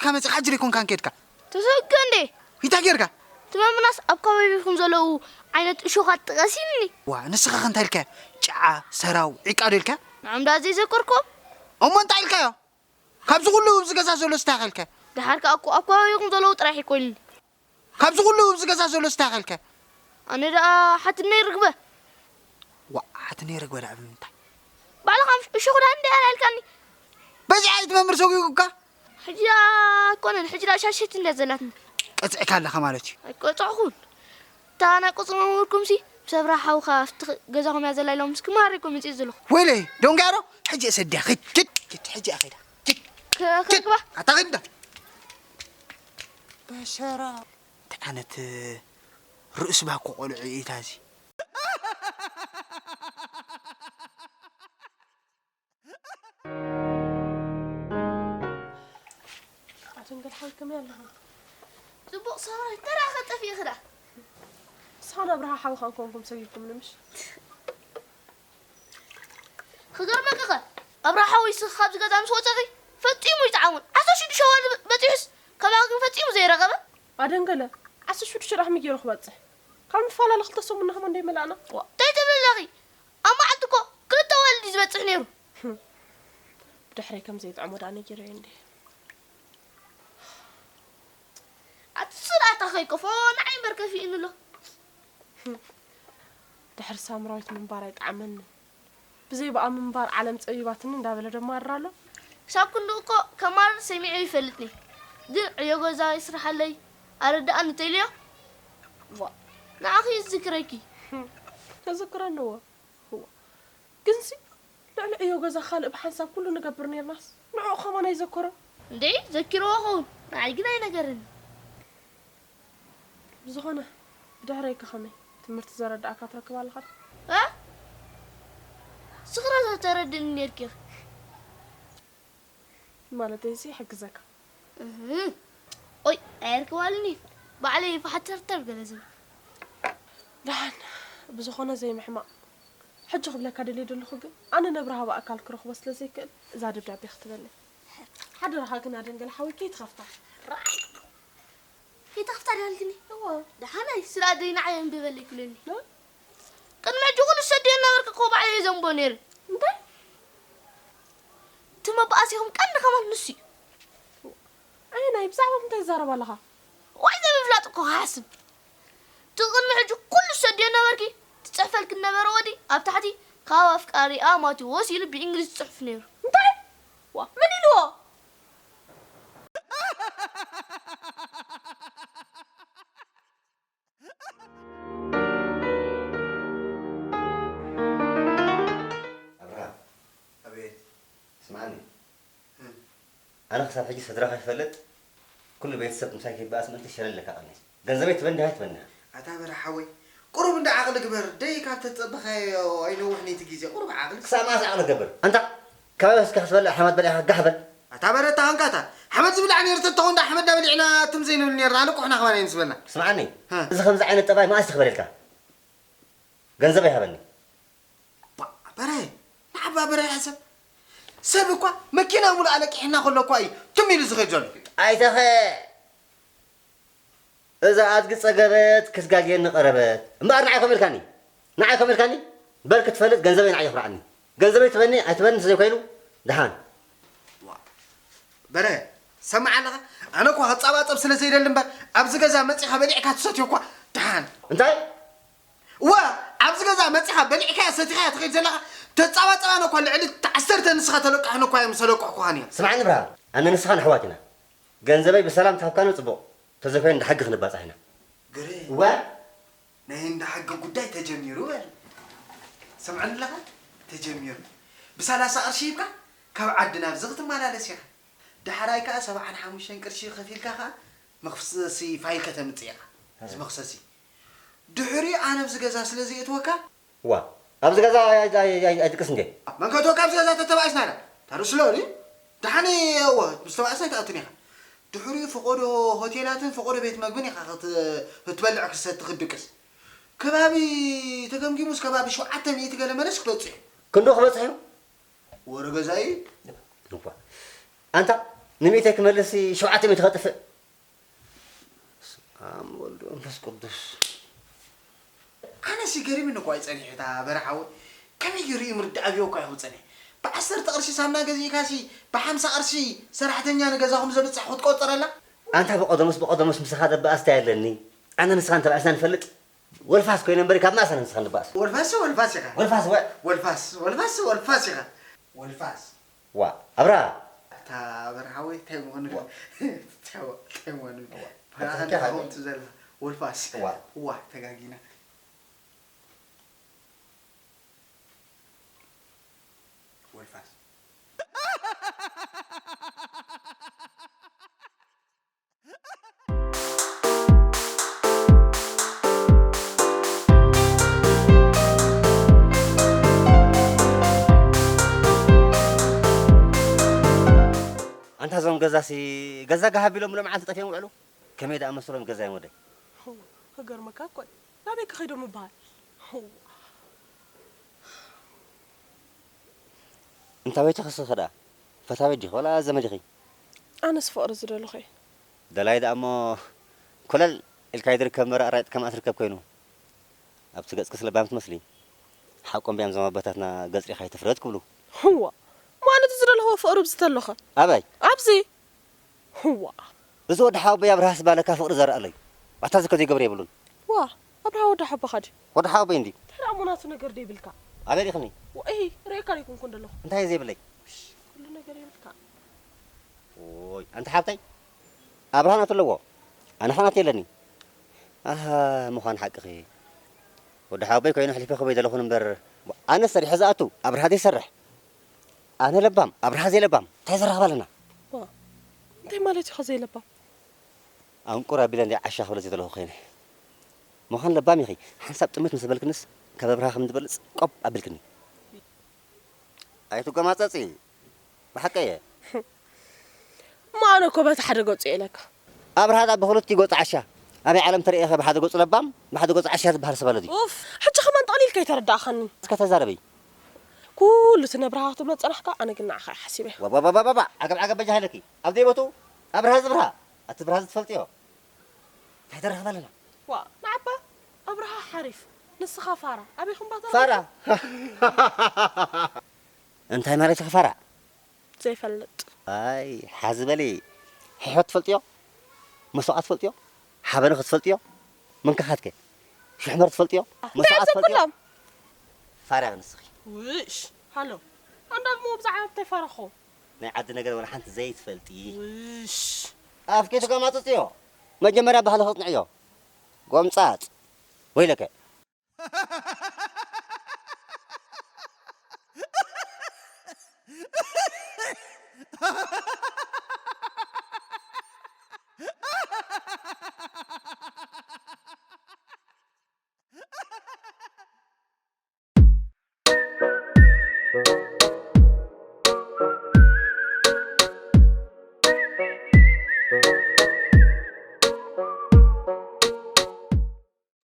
ተሰኪዕካ መጺኻ ሕጂ ዘይኮንካን ከድካ። ተሰኪዐ እንዴ? እንታይ ጌርካ? እቲ መምህርናስ ኣብ ከባቢኹም ዘለዉ ዓይነት እሾኻት ጥቀስ ኢሉኒ። ዋ፣ ንስኻ ከ እንታይ ኢልካዮ? ጭዓ፣ ሰራው፣ ዒቃ ዶ ኢልካዮ? ንዖም ደኣ ዘይዘከርኩዎም። እሞ እንታይ ኢልካዮ? ካብዚ ኩሉ ኣብዚ ገዛ ዘሎ ስታይ ኢልካዮ? ደሓር ከኣ እኮ ኣብ ከባቢኹም ዘለዉ ጥራሕ እኮ ኢሉኒ። ካብዚ ኩሉ ኣብዚ ገዛ ዘሎ ስታይ ኢልካዮ? ኣነ ደኣ ሓትነይ ርግበ። ዋ፣ ሓትነይ ርግበ ደኣ ብምንታይ? ባዕልኻ እሾኽ ደኣ እንድያ ኢልካኒ። በዚኣ ኣይትመምር ሰጒጉካ? ሕጂ ኣይኮነን፣ ሕጂ ደኣ ሻሸት እንድያ ዘላትኒ። ቀጽዕካ ኣለኻ ማለት እዩ። ኣይቀጻዕኹን። እታ ናይ ቁጽሪ መምህርኩምሲ ምስ ኣብርሃ ሓውኻ ኣብቲ ገዛኹም እያ ዘላ ኢሎምስ ክመሃር እኮ መጺእ ዘለኹ። ወይለይ፣ ደንጓሮ፣ ሕጂ እየ ሰዲያ። ኪድ፣ ኪድ፣ ኪድ፣ ሕጂ እያ ኸይዳ። ኪድ፣ ከ-፣ ኪድ። ከግባ? ኣታ ኸይዳ። በሸራ። እንታይ ዓይነት ርእሲ ባኮ ቆልዑ እዩ እታ እዚ? ኣደንገል ሓወይ ከመይ ኣለኻ? ጽቡቕ ሳምራይ፣ ተራ ከጠፊእኺ ደኣ። ንስኻን ኣብርሃ ሓውኻን ኮንኩም ሰጊድኩምኒ ምሽ? ክገርመኪ ኸ፣ ኣብርሃ ሓወይ እስኺ ካብዚ ገዛ ምስ ወጸኺ ፈጺሙ ኣይጠዓሞን። ዓሰርተ ሽዱሽተ ወርሒ በጺሑስ ካባኺ ግን ፈጺሙ ዘይረኸበ። ኣደንገለ፣ ዓሰርተ ሽዱሽተ ራሕሚ ገይሩ ክበጽሕ። ካብ ንፈላለ ክልተ ሰሙንና ከማን ደይመላእና። ዋ፣ እንታይ ትብሊ ኣለኺ? ኣብ መዓልቲ እኮ ክልተ ወልዲ ዝበጽሕ ነይሩ። ብድሕረይ ከም ዘይጥዕሞ ደኣ ነጊረዮ እንዴ። ኣቲ ስርዓታ ከይከፎ ንዓይ እምበር ከፊእኒ ኣሎ። ድሕሪ ሳምራዊት ምንባር ኣይጠዓመንን። ብዘይ ብኣ ምንባር ዓለም ጸቢባትኒ እንዳበለ ደማርር ኣሎ። ክሳብ ክንድኡ እኮ ከማርር ሰሚዐ ይፈልጥኒ። ግን ዕዮ ገዛ ይስርሓለይ፣ ኣረድኣኒ ተኢልዮ። ዋ፣ ንዓኺ ይዝክረኪ። ተዝክረኒ እወ። እዋ። ግንሲ ልዕሊ ዕዮ ገዛ ካልእ ብሓንሳብ ኩሉ ንገብር ኔርናስ ንዕኡ ከማን ኣይዘከሮን። እንዴ፣ ዘኪርዎ ኸውን። ንዓይ ግን ኣይነገረኒ። ብዝኾነ፣ ብድሕረይ ከ ከመይ? ትምህርቲ ዘረድኣካ ትረክብ ኣለኻ ዶ? እ? ስኽራ ተረድእኒ ኔርኪ ኢኺ። ማለተይሲ ይሕግዘካ። እህ። ኦይ፣ ኣየርክባልኒ። ባዕለይ ፋሕተርተር ገለ ዝብል። ደሓን፣ ብዝኾነ ዘይምሕማቕ። ሕጂ ክብለካ ደልየ ዘለኹ ግን፣ ኣነ ነብርሃ ብኣካል ክረኽቦ ስለ ዘይክእል፣ እዛ ደብዳቤ ክትበለይ። ሓደራኻ ግን ኣደንገለ ሓወይ ከይትኸፍታ። ራይ። ከይትኸፍታ ዳልክኒ። እዎ፣ ደሓናይ፣ ስለ ኣደይ ንዓይ ኣንብበለይ ክብለኒ። እ? ቅድሚ ሕጂ ኩሉ ዝሰድዮ ነበርካ እኮ ባዕለይ እየ ዘንብቦ ነይረ። እንታይ? እቲ መባኣሲኹም ቀንዲ ከማን ንሱ እዩ። ኣየናይ? ብዛዕባ ምንታይ ትዛረብ ኣለኻ? ዋይ ዘይምፍላጥ እኮ ክሓስብ። እቲ ቅድሚ ሕጂ ኩሉ ዝሰድዮ ነበርኪ፣ ትጽሕፈልኪ ነበረ ወዲ ኣብ ታሕቲ ካብ ኣፍቃሪኣ ማቴዎስ ኢሉ ብእንግሊዝ ዝጽሕፍ ነይሩ። እንታይ? ዋ፣ መን ኢልዎ? ኣብርሃም፣ ኣቤት። ስምዓኒ። እም። ኣነ ክሳብ ሕጂ ስድራኻ ይፈልጥ፣ ኩሉ ቤተሰብ ምሳይ ከይበኣስ ምእንቲ ሸለል ኢለካ ቀኒስ። ገንዘበይ ትበኒ ዲኻ ኣይትበኒ ኢኻ? ኣታ በርሀ ሓወይ፣ ቁሩብ እንዳ ዓቕሊ ግበር። ደይ ካብ ተጸበኻዮ ኣይነውሕን እቲ ግዜ። ቁሩብ ዓቕሊ። ክሳብ መኣስ ዓቕሊ ክገብር? ኣንታ፣ ከባቢ እስከ ክትበልዕ ሓመድ በሊዕካ ጋሕ በል። ኣታ በረታ ኸንካታ፣ ሓመድ ዝብላዕ ነይሩ ተተኾንዳ ሓመድ ዳበሊዕና ትም ዘይንብል ነይርና፣ ኣነ ቁሕና ኸማን ኣይንስበልና። ስምዓኒ፣ ሃ። እዚ ከምዚ ዓይነት ጠባይ መኣስ ትኽበረልካ? ገንዘብ ኣይሃበኒ። ባ-፣ በረ፣ ንዓባ በረ ሕሰብ። ሰብ እኳ መኪና ሙሉእ ኣለቂሕና ከሎ እኳ እዩ ትም ኢሉ ዝኸይድ ዘሎ። ኣይተኸ፣ እዛ ኣድጊ ጸገበት ክትጋግየኒ ቀረበት። እምበኣር ንዓይ ከምኡ ኢልካኒ? ንዓይ ከምኡ ኢልካኒ? በል ክትፈልጥ ገንዘበይ ንዓይ የኹርዓኒ። ገንዘበይ ትበኒ ኣይትበኒ እንተዘይኮይኑ፣ ደሓን። ዋ፣ በረ፣ ሰምዕ ኣለኻ? ኣነ እኳ ክጻባጸብ ስለ ዘይደሊ እምበር፣ ኣብዚ ገዛ መጺኻ በሊዕካ ትሰትዮ እኳ ደሓን። እንታይ? እወ፣ ኣብዚ ገዛ መጺኻ በሊዕካያ ሰቲኻያ ትኸይድ ዘለኻ፣ ተጻባጸብ ኣነ እኳ ልዕሊ ዓሰርተ ንስኻ ተለቃሕኒ እኳ እዮም ሰለቅሕኩኻን እዮም። ስምዓኒ ብርሃን፣ ኣነ ንስኻን ኣሕዋት ኢና። ገንዘበይ ብሰላም ተሃብካኒ ጽቡቕ፣ ተዘይኮይኑ ንሓጊ ክንባጻሕ ኢና። ግረ። እወ። ናይ እንዳ ሓቂ ጉዳይ ተጀሚሩ በል። ሰምዐኒ ኣለኻ? ተጀሚሩ። ብሰላሳ ቅርሺ ሂብካ ካብ ዓዲ ናብዚ ክትመላለስ ኢኻ። ዳሕራይ ከኣ ሰብዓን ሓሙሽተን ቅርሺ ከፊልካ ከኣ መኽሰሲ ፋይል ከተምጽእ ኢኻ። እዚ መኽሰሲ። ድሕሪኡ ኣነ ኣብዚ ገዛ ስለ ዘየእትወካ። ዋ፣ ኣብዚ ገዛ ኣይ-፣ ኣይ-፣ ኣይ-፣ ኣይድቅስ እንዴ? መን ከእትወካ ኣብዚ ገዛ ተተባኢስና ኢና። ታርሱ ሎሊ? ደሓን እወ፣ ምስ ተባእሳ ኣይትኣቱን ኢኻ። ድሕሪኡ ፈቐዶ ሆቴላትን ፈቐዶ ቤት መግብን ኢኻ ክት-፣ ክትበልዕ ክሰቲ ክትድቅስ። ከባቢ ተገምጊሙስ ከባቢ ሸውዓተ ሚእቲ ገለ መለስ ክበጽሕ እዩ። ክንዱ ክበጽሕ እዩ? ወረ ገዛኢ? እኳ። ኣንታ፣ ንሚእተይ ክመልስ ሸውዓተ ሚእቲ ከጥፍእ። ስም ኣብ ወልድ መንፈስ ቅዱስ። ኣነሲ ገሪምኒ እኮ ኣይጸኒሑ እታ በረሓዊ። ከመይ ገይሩ እዩ ምርዳእ ኣብዮ እኮ ኣይኹ ጸኒሕ። ብዓሰርተ ቅርሺ ሳምና ገዚእካሲ ብሓምሳ ቅርሺ ሰራሕተኛ ንገዛኹም ዘብጽሕ ክትቆጽረላ? ኣንታ ብቐደሙስ ብቐደሙስ ምሳኻ ደበኣስ እንታይ ኣለኒ? ኣነ ንስኻን ተባእስና ንፈልጥ? ወልፋስ ኮይነ እምበሪ ካብ መኣስ ኣነ ንስኻን ንበኣስ? ወልፋስ ወልፋስ ኢኻ። ወልፋስ ወ- ወልፋስ ወልፋስ ወልፋስ ኢኻ። ወልፋስ። ዋ ኣብራ። ኣታ በረሓወይ እንታይ ምኾኑ ዋ። እንታይ ምኾኑ ዋ። ፈራኻ ኣታ እንታይ እንዳኸውንቱ ዘላ ወልፋስ ዋ። ዋ ተጋጊና። ወልፋስ። ኣንታ እዞም ገዛሲ ገዛ ጋሃብ ኢሎም ሎም ዓንተ ጠፊኦም ውዕሉ። ከመይ ደኣ መሰሎም ገዛይ ወደይ? ክገርመካ እኮ እዩ። ናበይ ከ ከይዶም ምበሃል? እንታ በይቲ ክስኺ ደኣ? ፈታዊ ዲኺ ወላ ዘመድ ኢኺ? ኣነስ ፍቕሪ ዝደለኹ እየ። ደላይ ደኣ እሞ ኮለል ኢልካ ይድርከብ እምበር ኣራይጥካ መኣ ትርከብ ኮይኑ። ኣብቲ ገጽክስ ለባም ትመስሊ። ሓቆም ብያም እዞም ኣቦታትና ገጽ ሪኢኻ ኣይትፍረድ ክብሉ። ህዋ፣ ማለት ዝደለኹዎ ፍቕሪ ብዝተለኸ። ኣበይ? ኣብዚ። ህዋ። እዚ ወዲ ሓወቦይ ኣብርሃስ ባለካ ፍቕሪ ዘርኣለይ። ኣታ ዝከ ዘይገብር የብሉን። ዋ፣ ኣብርሃ ወዲ ሓቦኻ ድዩ? ወዲ ሓወቦይ እንዲ። እንታይ ደኣ እሞ ናቱ ነገር ደይብልካ? ኣበይ ዲኽኒ? ወኢ፣ ርእየካ ደይኮንኩ እንደለኹ። እንታይ እዩ ዘይብለይ? ኩሉ ነገር የብልካ። ኦይ፣ ኣንቲ ሓብተይ፣ ኣብርሃ ናቱ ኣለዎ። ኣነ ኸ ናቱ የለኒ። ኣሃ፣ ምዃን ሓቅኺ። ወዲ ሓወቦይ ኮይኑ ኣሕሊፈ ክህቦ ኣይደለኹን እምበር፣ ኣነ ሰሪሐ ዝኣቱ፣ ኣብርሃ ዘይሰርሕ። ኣነ ለባም፣ ኣብርሃ ዘይለባም፣ እንታይ ዘራኽብ ኣለና? ዋ፣ እንታይ ማለት ኢኻ ዘይለባም? ኣንቁር ኣቢለ እንዲ ዓሻ ክብለ ዝደለኹ ኮይነ። ምዃን ለባም ኢኺ፣ ሓንሳብ ጥምት ምስ በልክንስ፣ ካብ ኣብርሃ ከም ዝበልጽ ቆብ ኣቢልክኒ። ኣይትጎማጸጺ፣ ብሓቀየ። እሞ ኣነ እኮ በቲ ሓደ ገጹ እየ ኢለካ። ኣብርሃ ዳ ብኽልቲኡ ገጹ ዓሻ፣ ኣበይ ዓለም ተርእየኸ ብሓደ ገጹ ለባም፣ ብሓደ ገጹ ዓሻ ዝበሃል ሰብ ኣሎ ድዩ? ኡፍ፣ ሕጂ ከማን ጠቕሊልካ ኣይተረዳእኻኒ። እስከ ተዛረበይ። ኩሉ እቲ ነብርሃ ክትብሎ ዝጸናሕካ፣ ኣነ ግን ንዓኻ እየ ሓሲበ። ዋባባባባ፣ ዓገብ ዓገብ በጃ ሃለኪ። ኣብ ደይ ቦትኡ፣ ኣብርሃ ዝብርሃ፣ ኣቲ ብርሃ ዝትፈልጥዮ። እንታይ ተረኽብ ኣለና? ዋ፣ ንዓባ ኣብርሃ ሓሪፍ፣ ንስኻ ፋራ። ኣበይኹም ባታ ፋራ? እንታይ ማለት ኢኻ ፋራ? ዘይፈልጥ። ኣይ፣ ሓዚ በሊ። ሕሕወት ትፈልጥዮ? መስዋዕት ትፈልጥዮ? ሓበንኺ ትፈልጥዮ? መንከኻትከ? ሽሕመር ትፈልጥዮ? እንታይ መስዋዕት ትፈልጥዮ? ዘብሎም? ፋራ ንስኺ። ውሽ፣ ሃሎ። ኣንዳ ብሞ ብዛዕባ እንታይ ፋራኹ? ናይ ዓዲ ነገር ወላ ሓንቲ ዘይትፈልጢ። ውሽ። ኣፍኪ ትገማጽጽዮ። መጀመርያ ባህልኺ ኣጽንዕዮ። ጎምጻጽ። ወይለከ።